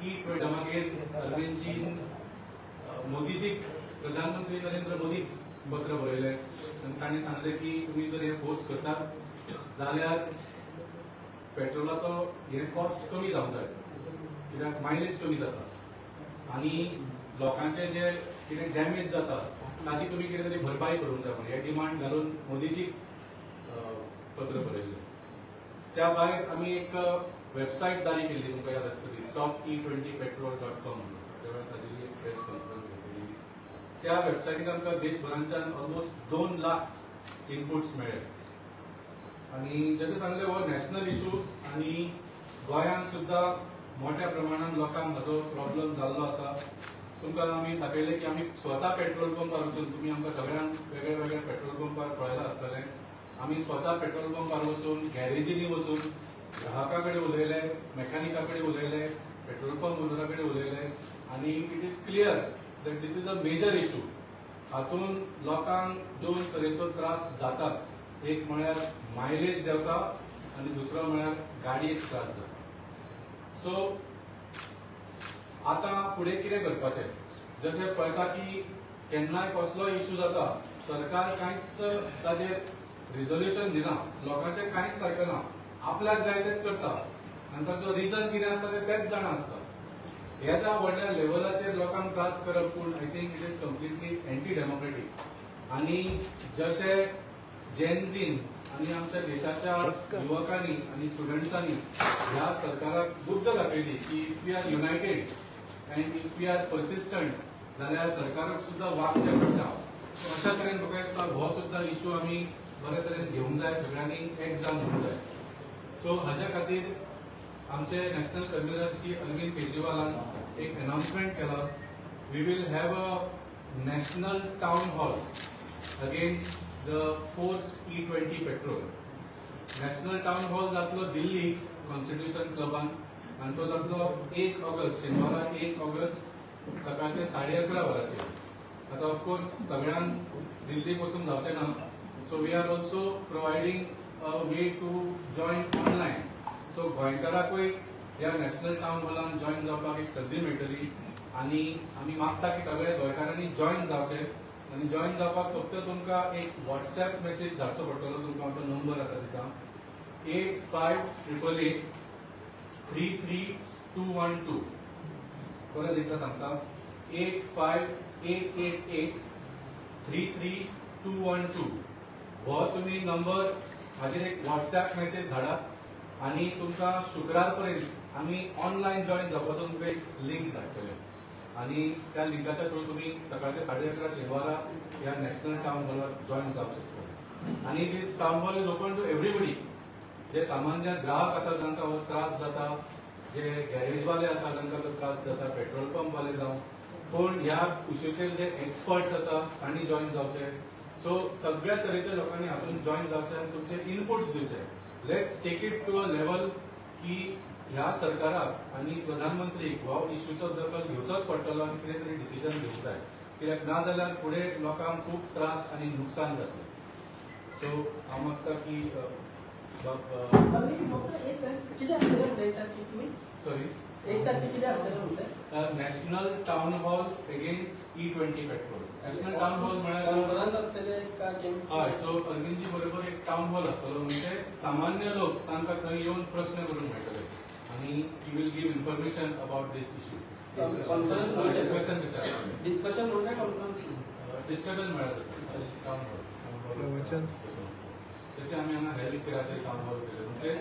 E मागीर अरविंदजीन मोदीजीक, प्रधानमंत्री नरेंद्र मोदीक पत्र बरयलें आनी तांणी सांगलें की तुमी जर हे फोर्स करतात जाल्यार पेट्रोलाचो हे कॉस्ट कमी जावंक जाय, कित्याक मायलेज कमी जाता आनी लोकांचे जे कितें डॅमेज जाता ताची तुमी कितें तरी भरपाई करूंक जाय म्हणून हे डिमांड घालून मोदीजीक पत्र बरयल्लें. त्या भायर आमी एक वेबसायट जारी केल्ली, तुमकां याद आसतली, stop E20 petrol.com म्हणून. त्या वेळार ताजी एक प्रेस कॉन्फरन्स घेतली. त्या वेबसायटीर आमकां देशभरांच्यान ऑलमोस्ट 2 लाख इनपुट्स मेळ्ळे. आनी जशें सांगलें, हो नॅशनल इशू आनी गोंयांत सुद्दां मोठ्या प्रमाणात लोकांक हाचो प्रॉब्लम जाल्लो आसा. तुमकां आमी दाखयलें की आमी स्वता पेट्रोल पंपार वचून, तुमी आमकां सगळ्यांक वेगळ्या वेगळ्या पेट्रोल पंपार पळयलां आसतलें, आमी स्वता पेट्रोल पंपार वचून, गॅरेजींनी वचून ग्राहका कडेन उलयले, मेकॅनिका कडेन उलयले, पेट्रोल पंप ओनरा कडेन उलयले आनी it is clear that this is a major issue. हातूंत लोकांक दोन तरेचो त्रास जाताच. एक म्हळ्यार मायलेज देंवता आनी दुसरो म्हळ्यार गाडयेक त्रास जाता. सो आतां फुडें कितें करपाचें? जशें पळयता की केन्नाय कसलोय इशू जाता, सरकार कांयच ताजेर रिजोल्युशन दिना, लोकांचें कांयच आयकना, आपल्याक जाय तेच करता आनी ताचो रिजन कितें आसता तें तेच जाणा आसता. येद्या व्हडल्या लेवलाचेर लोकांक त्रास करप पूण I think it is completely anti democratic. आनी जशे जेनझीन आनी आमच्या देशाच्या युवकांनी आनी स्टुडंट्सांनी ह्या सरकाराक बुद्द दाखयली की if we are united and if we are persistent जाल्यार सरकाराक सुद्दां वागचें पडटा. सो अशा तरेन म्हाका दिसता हो सुद्दां इशू आमी बरे तरेन घेवंक जाय, सगळ्यांनी एक जावन घेवंक जाय. सो हाज्या खातीर आमचे नॅशनल कन्व्हिनर श्री अरविंद केजरीवालान एक अनाउन्समेंट केला, we will have a national town hall against the forced E20 petrol. National town hall जातलो दिल्लीक कॉन्स्टिट्युशन क्लबान आनी तो जातलो 1 ऑगस्ट, शेनवारा 1 ऑगस्ट सकाळचे 11:30 वरांचेर. आतां ऑफकोर्स सगळ्यांक दिल्लीक वचूंक जावचें ना, so we are also providing a way to join online. So गोंयकाराकूय ह्या नॅशनल टावन हॉलान जॉयन जावपाक एक संदी मेळटली आनी आमी मागता की सगळे गोंयकारांनी जॉयन जावचे. आनी जॉयन जावपाक फक्त तुमकां एक व्हॉट्सॅप मेसेज धाडचो पडटलो. तुमकां हांव तो नंबर आतां दिता, 8588833212. परत एकदां सांगता, 8588833212. हो तुमी नंबर हाजेर एक व्हॉट्सॅप मेसेज धाडात आनी तुमकां शुक्रार पर्यंत आमी ऑनलायन जॉयन जावपाचो तुमकां एक लिंक धाडटले आनी त्या लिंकाच्या थ्रू तुमी सकाळच्या 11:30 शेनवारा ह्या नॅशनल टावन हॉलार जॉयन जावंक शकता. आनी this town hall is open to everybody. जे सामान्य ग्राहक आसा जांकां हो त्रास जाता, जे गॅरेजवाले आसा तांकां तो त्रास जाता, पेट्रोल पंपवाले जावं, पूण ह्या इश्यूचेर जे एक्सपर्ट्स आसा तांणी जॉयन जावचे. सो सगळ्या तरेच्या लोकांनी हातूंत जॉयन जावचे आनी तुमचे इनपुट्स दिवचे. Let's take it to a level की ह्या सरकाराक आनी प्रधानमंत्रीक हो इश्यूचो दखल घेवचोच पडटलो आनी कितें तरी डिसिजन घेवंक जाय, कित्याक ना जाल्यार फुडें लोकांक खूब त्रास आनी नुकसान जातलें. सो हांव मागता की बाब फक्त एक कितें आसतलें म्हणटा एक तारखेक तुमी? सॉरी? एक तारखेक कितें आसतलें म्हणटा? National town hall against E20 petrol. National town hall म्हळ्यार कॉन्फरन्स आसतलें काय गेम? हय, सो अरविंदजी बरोबर एक टावन हॉल आसतलो, म्हणजे सामान्य लोक तांकां थंय येवन प्रश्न करूंक मेळटले आनी he will give information about this issue. Conference. Discussion कशें आसतलें. डिस्कशन म्हणून काय कॉन्फरन्स? डिस्कशन म्हळ्यार टावन हॉल. प्रवचन. तशें आमी हांगा हेल्थ केअराचेर टावन हॉल केलें. म्हणजे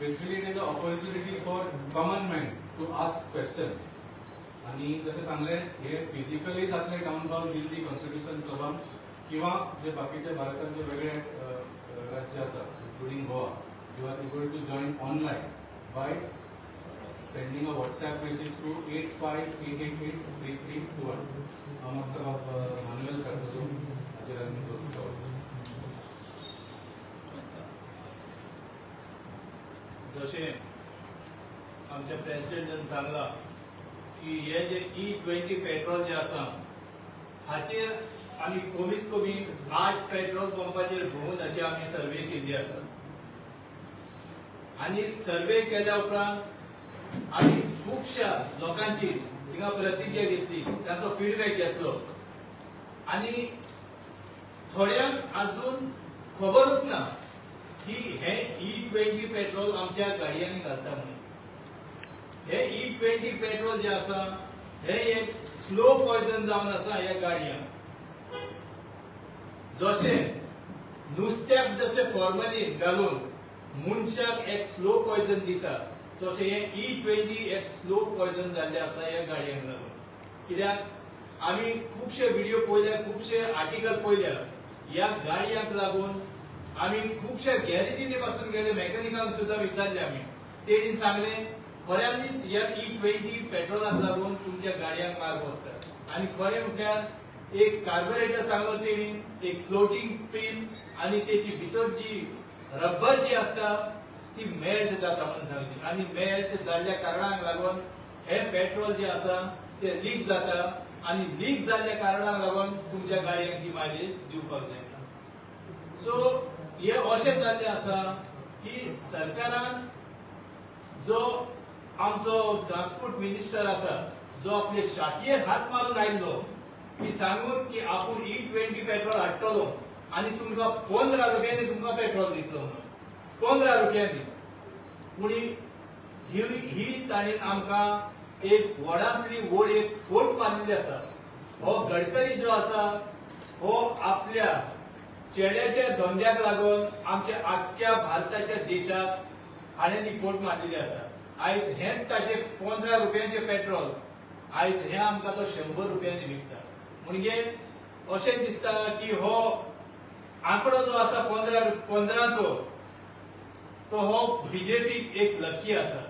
basically it is a opportunity for common man to ask questions. आणि जशें सांगलें, हे फिजिकली जातले टावन हॉल दिल्ली कॉन्स्टिट्युशन क्लबान किंवा जे बाकीचे भारतात जे वेगळे राज्य आसा, including Goa, you are able to join online by sending a WhatsApp message to 8588833212. हांव मागता बाब मानुएल कार्दोजो हाचेर आमी दवरता. जशें आमच्या प्रेसिडेंटान सांगलां की हे जे ई 20 पेट्रोल जे आसा, हाचेर आमी कमीच कमी आठ पेट्रोल पंपाचेर भोंवून हाची आमी सर्वे केल्ली आसा. आनी सर्वे केल्या उपरांत आमी खुबश्या लोकांची थिंगा प्रतिक्रिया घेतली, तांचो फिडबॅक घेतलो आनी थोड्यांक अजून खबरूच ना की हे E20 petrol आमच्या गाडयांनी घालता म्हणून. हे E20 petrol जे आसा हे एक स्लो पॉयझन जावन आसा ह्या गाडयांक. जशें नुस्त्याक जशें फॉर्मलीन घालून मनशाक एक स्लो पॉयझन दिता, तशें हे E20 एक स्लो पॉयझन जाल्लें आसा ह्या गाडयांक लागून. कित्याक आमी खुबशे व्हिडिओ पळयल्या, खुबशे आर्टिकल पळयल्या. ह्या गाडयांक लागून आमी खुबशे गॅरेजींनी पासून गेले, मेकॅनिकांक सुद्दां विचारले आमी, तेणीन सांगलें खऱ्यांनीच ह्या E20 पेट्रोलाक लागून तुमच्या गाडयांक मार बसता. आनी खरें म्हटल्यार एक कार्बोरेटर सांगलो तेणीन, एक फ्लोटींग पिन आनी तेची भितर जी रबर जी आसता ती मेल्ट जाता म्हणून सांगली. आनी मेल्ट जाल्ल्या कारणाक लागून हे पेट्रोल जे आसा ते लीक जाता आनी लीक जाल्ल्या कारणाक लागून तुमच्या गाडयांक ती मायलेज दिवपाक जायना. सो हे अशें जाल्लें आसा की सरकारान जो आमचो ट्रान्सपोर्ट मिनिस्टर आसा, जो आपले छातयेर हात मारून आयिल्लो की सांगून की आपूण E20 petrol हाडटलो आनी तुमकां 15 रुपयांनी तुमकां पेट्रोल दितलो म्हणून, 15 रुपयांनी. पूण ही ही ताणें आमकां एक व्हडांतली व्हड एक फोट मारलेली आसा. हो गडकरी जो आसा हो आपल्या चेड्याच्या धंद्याक लागून आमच्या आख्ख्या भारताच्या देशाक हाणें ही फोट मारलेली आसा. आयज हेंच ताचे 15 रुपयांचे पेट्रोल आयज हें आमकां तो 100 रुपयांनी विकता. म्हणजे अशें दिसता की हो आंकडो जो आसा 15चो तो हो बीजेपीक एक लकी आसा.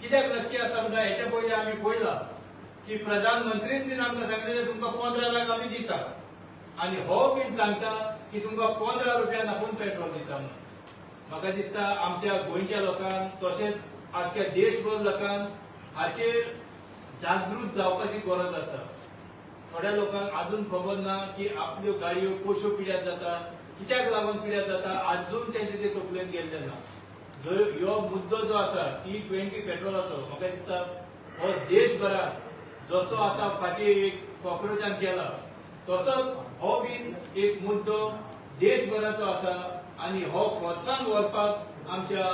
कित्याक लकी आसा म्हणटा, हेच्या पयलीं आमी पळयला की प्रधानमंत्रीन बीन आमकां सांगलेलें तुमकां 15 लाख आमी दिता आनी हो बीन सांगता की तुमकां 15 रुपयान आपूण पेट्रोल दिता म्हणून. म्हाका दिसता आमच्या गोंयच्या लोकांक तशेंच आख्ख्या देशभर लोकांक हाचेर जागृत जावपाची गरज आसा. थोड्या लोकांक अजून खबर ना की आपल्यो गाडयो कश्यो पिड्यार जाता, कित्याक लागून पिड्यार जाता, अजून तेंचे ते तकलेन गेल्ले ना. जो ह्यो मुद्दो जो आसा E20 पेट्रोलाचो, म्हाका दिसता हो देशभरात जसो आतां फाटीं एक कॉक्रोचान केला तसोच हो बीन एक मुद्दो देशभराचो आसा आनी हो फोर्सान व्हरपाक आमच्या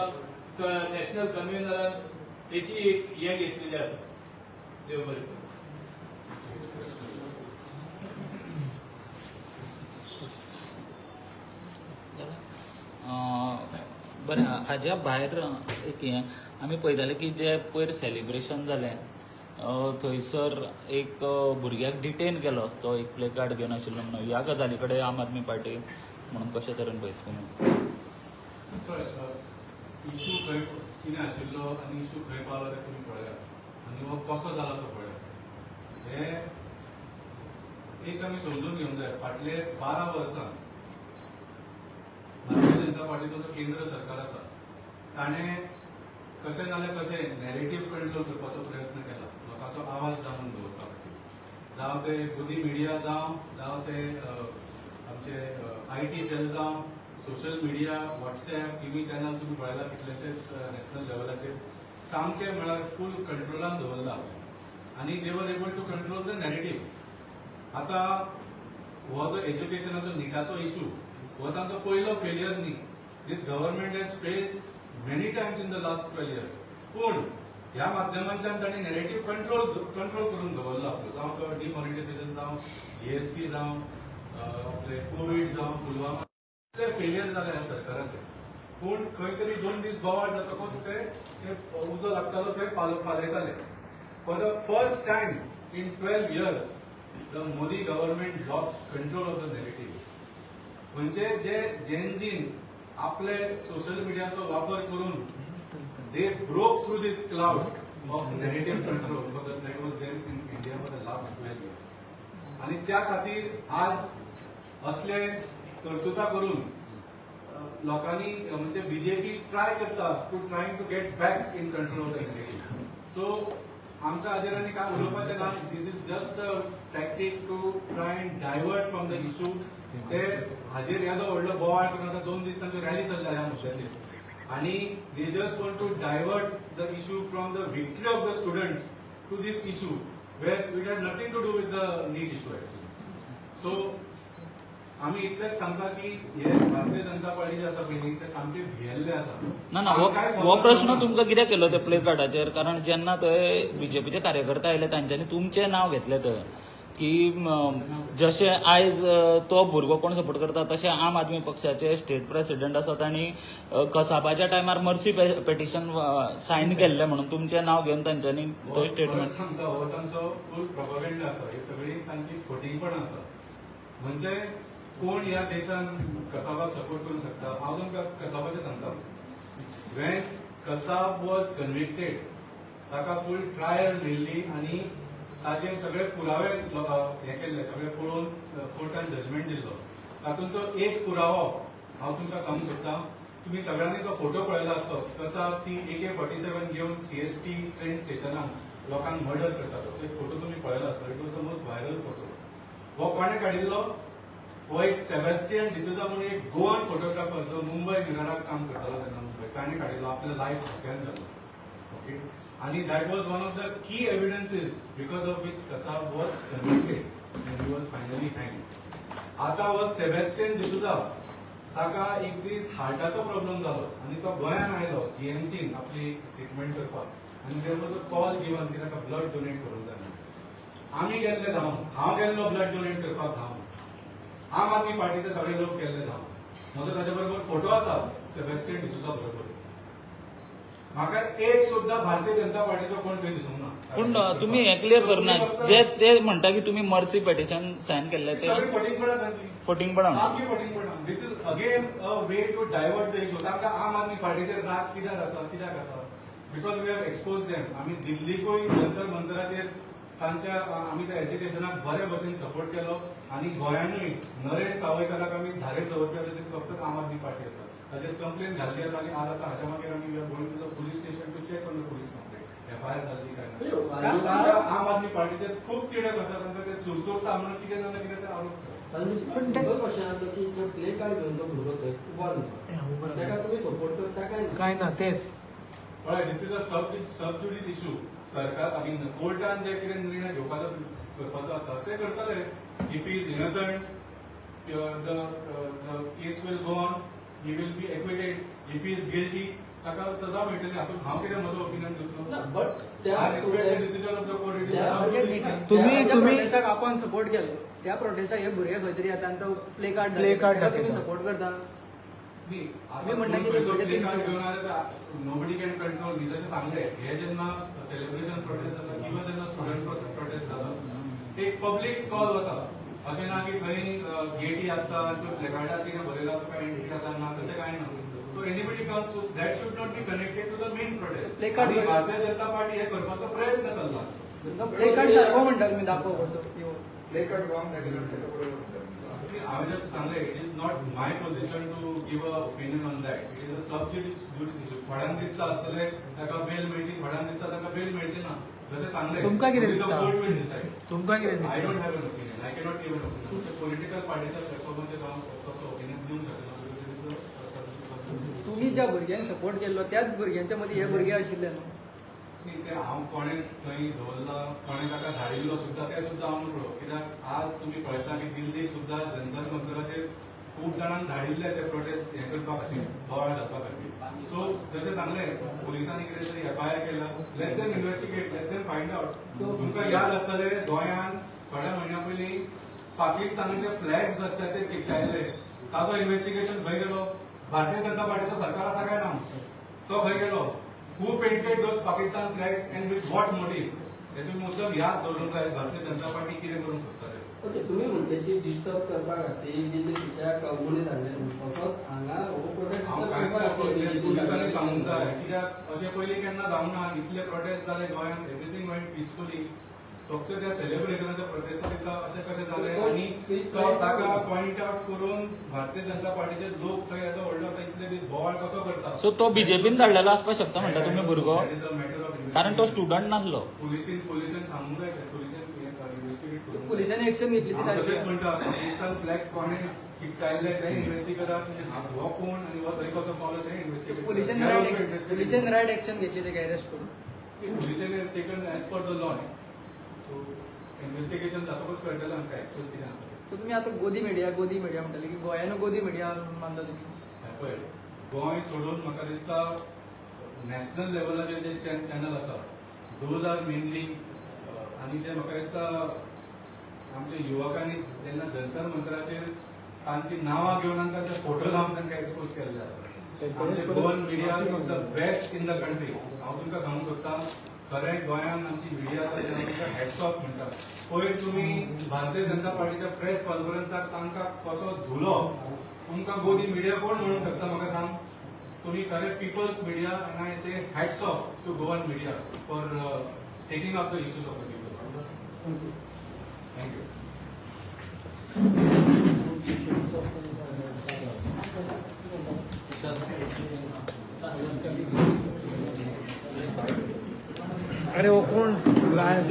नॅशनल कन्व्हेनरान हेची एक हें घेतलेली आसा. देव बरें करूं. बरें, हाज्या भायर एक हें आमी पळयताले की जे पयर सेलिब्रेशन जालें थंयसर एक भुरग्याक डिटेन केलो, तो एक प्ले कार्ड घेवन आशिल्लो म्हणून. ह्या गजाली कडेन आम आदमी पार्टी म्हणून कशे तरेन पळयता तुमी? पळय, इशू खंय कितें आशिल्लो आनी इशू खंय पावला तें तुमी पळयात आनी हो कसो जाला तो पळयात. हे एक आमी समजून घेवंक जाय, फाटले 12 वर्सां भारतीय जनता पार्टीचो जो केंद्र सरकार आसा ताणें कशें नाजाल्यार कशें नॅरेटीव कंट्रोल करपाचो प्रयत्न केला, लोकांचो आवाज दामून दवरपा खातीर. जावं ते गोदी मिडिया जावं, जावं ते आमचे IT cell जावं, social media, WhatsApp, TV channel तुमी पळयला कितलेशेच नॅशनल लेवलाचेर सामके म्हळ्यार फूल कंट्रोलान दवरला आपलें आनी they were able to control the narrative. आतां हो जो एज्युकेशनाचो निटाचो इशू हो तांचो पयलो फेलियर न्ही. This government has failed many times in the last 12 years. पूण ह्या माध्यमांच्यान तांणी नॅरेटीव कंट्रोल कंट्रोल करून दवरला आपलो, जावं तो डिमॉनिटायझेशन जावं, जीएसटी जावं, आपले कोवीड जावं, पुलवामा, ते फेलियर जाले ह्या सरकाराचे. पूण खंय तरी 2 दीस बोवाळ जातकूच ते ते उजो लागतालो थंय पालयताले. For the first time in 12 years the Modi government lost control of the narrative. म्हणजे जे जेनझीन आपले सोशल मिडियाचो वापर करून they broke through this cloud of narrative control for the that was there in India for the last 12 years. आणि त्या खातीर आज असले कर्तुता करून लोकांनी म्हणजे बीजेपी ट्राय करता to trying to get back in control of the narrative. So आमकां हाजेर आनी काय उलोवपाचें ना. This is just a tactic to try and divert from the issue. ते हाजेर येदो व्हडलो बोवाळ करून आतां 2 दीस तांच्यो रॅली चल्ल्या ह्या मुद्द्याचेर. आणि they just want to divert the issue from the victory of the students to this issue where it had nothing to do with the NEET issue actually. So आम्ही इतलेच सांगता की हे भारतीय जनता पार्टी जे आसा पळय न्ही ते सामके भियेल्ले आसा. ना ना, हो हो प्रश्न तुमकां कित्याक केलो ते प्ले कार्डाचेर, कारण जेन्ना थंय बीजेपीचे कार्यकर्ते आयले तांच्यांनी तुमचें नांव घेतलें थंय की जशें आयज तो भुरगो कोण सपोर्ट करता तशें आम आदमी पक्षाचे स्टेट प्रेसिडेंट आसा तांणी कसाबाच्या टायमार मर्सी पेटिशन सायन केल्लें म्हणून तुमचें नांव घेवन तांच्यांनी हो तो परत स्टेटमेंट. सांगता, हो तांचो फूल प्रोपोगेंडा आसा. ही सगळी तांची फटींगपणां आसा. म्हणजे कोण ह्या देशान कसाबाक सपोर्ट करूंक शकता? हांव तुमकां कसाबाचें सांगता. When Kasab was convicted, ताका फूल ट्रायल मेळ्ळी आनी ताचे सगळे पुरावे हे केल्ले, सगळे पळोवन कोर्टान जजमेंट दिल्लो. तातूंचो एक पुरावो हांव तुमकां सांगूंक सोदता. तुमी सगळ्यांनी तो फोटो पळयला आसतो, कसाब ती AK-47 घेवन सीएसटी ट्रेन स्टेशनाक लोकांक मर्डर करता. तो एक फोटो तुमी पळयला आसतो. It was the most viral photo. हो कोणें काडिल्लो? हो एक सेबॅस्टियन डिसोजा म्हणून एक गोवन फोटोग्राफर जो मुंबय मिरराक काम करतालो तेन्ना मुंबय, ताणें काडिल्लो. आपल्या लायफ धोक्यान घालो. ओके, आणि that was one of the key evidences because of which Kasab was convicted and he was finally hang. आता हो सेबॅस्टियन डिसोजा, ताका एक दीस हार्टाचो प्रॉब्लम जालो आनी तो गोंयान आयलो जीएमसीन आपली ट्रिटमेंट करपाक आनी there was a call given की ताका ब्लड डोनेट करूंक जाय म्हणून. आमी गेल्ले धांवन, हांव गेल्लो ब्लड डोनेट करपाक धांवन. आम आदमी पार्टीचे सगळे लोक गेल्ले धांवन. म्हजो ताच्या बरोबर फोटो आसा सेबॅस्टियन डिसोजा बरोबर. म्हाका एक सुद्दां भारतीय जनता पार्टीचो कोण थंय दिसूंक ना. पूण तुमी हें क्लियर करना जे ते म्हणटा की तुमी मर्सी पेटिशन सायन केल्लें ते. सगळी फटींगपणां तांची. फटींगपणां. सामकी फटींगपणां. This is again a way to divert the issue. तांकां आम आदमी पार्टीचेर राग कित्याक आसा? कित्याक आसा? Because we have expose them. आमी दिल्लीकूय जंतर मंतराचेर तांच्या आमी त्या एज्युकेशनाक बरे भशेन सपोर्ट केलो आनी गोंयानूय नरेन सावयकाराक आमी धारेर दवरपी आसा ती फक्त आम आदमी पार्टी आसा. ताचेर कंप्लेन घाल्ली आसा आनी आज आतां हाच्या मागीर आमी we are going to the police station to check on the police complaint, FIR जाल्ली काय ना. तांकां आम आदमी पार्टीचेर खूब तिडक आसा. तांकां ते चुरचुरता म्हणून कितें ना कितें ते आरोप करतात. सिंपल क्वेश्चन आसलो की जो प्ले कार्ड घेवन तो भुरगो थंय उबो न्हू, ताका तुमी सपोर्ट करता काय ना? काय ना तेच. पळय, this is a sub judice issue. सरकार, I mean, कोर्टान जे कितें निर्णय घेवपाचो करपाचो आसा ते करतले. If is innocent, the case will go on, he will be acquitted. If is guilty, ताका सजा मेळटली. हातूंत हांव कितें म्हजो ओपिनियन दितलो? ना, बट त्या I respect the decision of the court. It is sub judice. तुम्ही प्रोटेस्टाक आपण सपोर्ट केलो, त्या प्रोटेस्टाक हे भुरगे खंय तरी येता आनी तो play card Play card तुम्ही दाखयता. सपोर्ट करता. न्ही, आता मी म्हणटा की खंयचो ते प्ले कार्ड तुमचे- घेवन आयले, नोबडी can control. मी जशें सांगलें, हे जेन्ना सेलिब्रेशन प्रोटेस्ट जाता किंवा जेन्ना स्टुडंट प्रोटेस्ट जाता, एक पब्लीक कॉल वता. अशें ना की खंय गेटी आसता किंवा प्लेकार्डार कितें बरयलां तुका एंट्री आसा, ना, तशें कांय ना. So anybody comes, that should not be connected to the main protest. Play card आणि बरय- भारतीय जनता पार्टी हे करपाचो प्रयत्न चल्ला. प्ले कार्ड सारको म्हणटा तुमी दाखोव कसो येवन. प्ले कार्ड रॉंग दाखयल्यार ताका बरोबर म्हणटा. हांवें जस्ट सांगलें, it is not my position to give a opinion on that. It is a sub judice issue. थोड्यांक दिसता आसतलें ताका बेल मेळची, थोड्यांक दिसता ताका बेल मेळची ना. जशें सांगलें, तुमकां कितें दिसता? Court will decide. तुमकां कितें I दिसता? Don't have an opinion. I cannot give an opinion. Political पार्टीच्या प्लॅटफॉर्माचेर हांव तसो ओपिनियन दिवंक शकना because it is a sub judice. तुमी ज्या भुरग्यांक सपोर्ट केल्लो त्याच भुरग्यांच्या मदीं हे भुरगे आशिल्ले न्हू. न्ही, ते हांव कोणें थंय दवरला, कोणें ताका धाडिल्लो सुद्दां, तें सुद्दां हांव नकळो. कित्याक आज तुमी पळयता की दिल्लीक सुद्दां जंतर मंतराचेर खूब जाणांक धाडिल्ले ते प्रोटेस्ट हें करपा खातीर, बोवाळ घालपा खातीर. सो जशें सांगलें, पुलिसांनी कितें तरी एफआयआर केला. Let them investigate, let them find out. तुमकां याद आसतलें, गोंयांत थोड्या म्हयन्या पयलीं पाकिस्तानाचे फ्लॅग्स रस्त्याचेर चिकटायल्ले. ताचो इन्व्हेस्टिगेशन खंय गेलो? भारतीय जनता पार्टीचो सरकार आसा काय ना? तो खंय गेलो? Who painted those Pakistan flags and with what motive? हे तुम्ही मुद्दम याद दवरूंक जाय, भारतीय जनता पार्टी कितें करूंक सोदता ते. ओके, तुमी म्हटले की डिस्टर्ब करपा खातीर बीजेपीच्या मनीस हाडले, तसोच हांगा हो प्रोटेस्ट हांव कांयच करपा न्हय, पुलिसांनी सांगूंक जाय. खातीर. कित्याक अशें पयलीं केन्ना जावंक ना. इतले प्रोटेस्ट जाले गोंयांत, everything went peacefully. फक्त त्या सेलिब्रेशनाच्या प्रोटेस्टा दिसा अशें कशें जालें? आनी तो ताका पॉयंट आउट करून भारतीय जनता पार्टीचे लोक थंय येदो व्हडलो आतां इतले दीस बोवाळ कसो करता? सो तो बीजेपीन धाडलेलो आसपाक शकता म्हणटा तुमी भुरगो, That is a matter of कारण तो स्टुडंट नासलो. पुलिसीन सांगूंक जाय तें. पुलिसीन इन्व्हेस्टिगेट करूंक जाय. पुलिसांनी एक्शन घेतली ती हांव सारकी. तशेंच म्हणटा, पाकिस्तान फ्लॅग कोणें चिकटायल्ले तें इन्व्हेस्टिगेट करात आनी हो कोण आनी हो थंय कसो पावलो तें इन्व्हेस्टिगेट. पुलिसांनी रायट एक्शन घेतली तेका अरेस्ट करून. पुलिसांनी has taken as per the law, so investigation जातकच कळटलें आमकां एक्चुअल कितें आसा तें. सो तुमी आतां गोदी मिडिया, गोदी मिडिया म्हणटाले की गोंयानू गोदी मिडिया मानता तुमी? हें पळय, गोंय सोडून म्हाका दिसता नॅशनल लेवलाचेर जे चॅनल आसा, those are mainly, आनी जे म्हाका दिसता आमच्या युवकांनी जेन्ना जंतर मंतराचेर तांची नांवां घेवन आनी तांचे फोटो लावन तांकां एक्सपोज केल्ले आसा. आमचे Goan media is the best in the country. हांव तुमकां सांगूंक सोदता, खरें गोंयांत आमची मिडिया आसा तेन्ना तुमकां हॅट्स ऑफ म्हणटा. पयर तुमी भारतीय जनता पार्टीच्या प्रेस कॉन्फरन्साक तांकां कसो धुलो, तुमकां गोदी मिडिया कोण म्हणूंक शकता म्हाका सांग? तुमी खरें people's media, and I say hats off to Goan media for taking up the issues of the people. Thank you. अरे वो कोण? लायन.